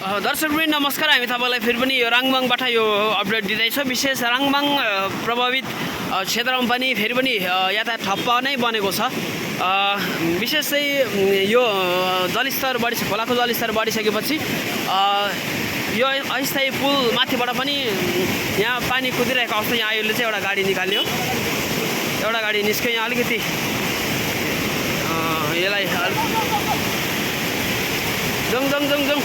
दर्शकवृन्द नमस्कार। हामी तपाईलाई फेरि पनि यो राङभाङबाट यो अपडेट दिँदैछौँ। विशेष राङभाङ प्रभावित क्षेत्रमा पनि फेरि पनि यातायात ठप्प नै बनेको छ। विशेष चाहिँ यो जलस्तर बढी खोलाको जलस्तर बढिसकेपछि यो अस्थायी पुल माथिबाट पनि यहाँ पानी कुदिरहेको अवस्था। यहाँ अहिले चाहिँ एउटा गाडी निकाल्यो, एउटा गाडी निस्क्यो यहाँ अलिकति यसलाई जङ जङ जङ जङ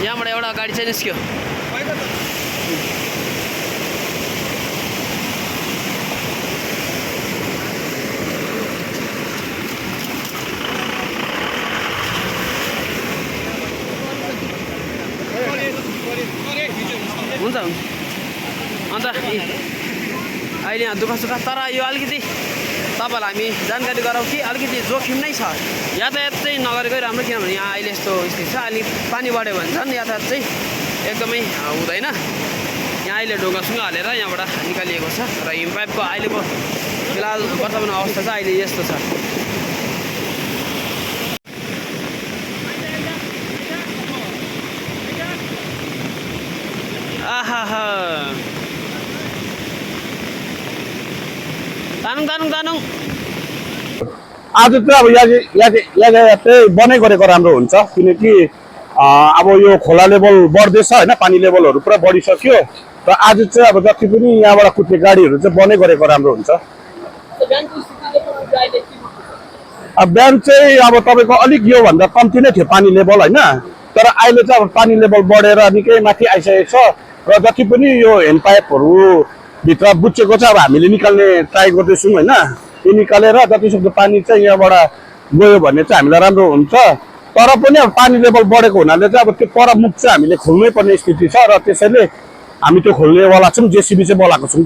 यहाँबाट एउटा गाडी चाहिँ निस्क्यो। हुन्छ अन्त अहिले यहाँ दुःख सुख, तर यो अलिकति तपाईँलाई हामी जानकारी गराउँ कि अलिकति जोखिम नै छ। यातायात चाहिँ नगरेकै राम्रो, किनभने यहाँ अहिले यस्तो स्थिति छ। अलिक पानी बढ्यो भने झन् यातायात चाहिँ एकदमै हुँदैन। यहाँ अहिले ढुङ्गासुङ्गा हालेर यहाँबाट निकालिएको छ र हिम पाइपको अहिलेको फिलहाल वर्तमान अवस्था चाहिँ अहिले यस्तो छ। आहा तानुङ आज चाहिँ अब यहाँ चाहिँ बनै गरेको राम्रो हुन्छ, किनकि अब यो खोला लेभल बढ्दैछ होइन, पानी लेभलहरू पुरा बढिसक्यो। र आज चाहिँ अब जति पनि यहाँबाट कुद्ने गाडीहरू चाहिँ बनै गरेको राम्रो हुन्छ। अब बिहान चाहिँ अब तपाईँको अलिक योभन्दा कम्ती नै थियो पानी लेभल होइन, तर अहिले चाहिँ अब पानी लेभल बढेर निकै माथि आइसकेको छ। र जति पनि यो ह्यान्ड पाइपहरू भित्र बुच्चेको चाहिँ अब हामीले निकाल्ने ट्राई गर्दैछौँ होइन। यो निकालेर जतिसक्दो पानी चाहिँ यहाँबाट गयो भने चाहिँ हामीलाई राम्रो हुन्छ। तर पनि अब पानी लेभल बढेको हुनाले चाहिँ अब त्यो परमुख चाहिँ हामीले खोल्नै पर्ने स्थिति छ, र त्यसैले हामी त्यो खोल्नेवाला छौँ। जेसिबी चाहिँ बोलाएको छौँ।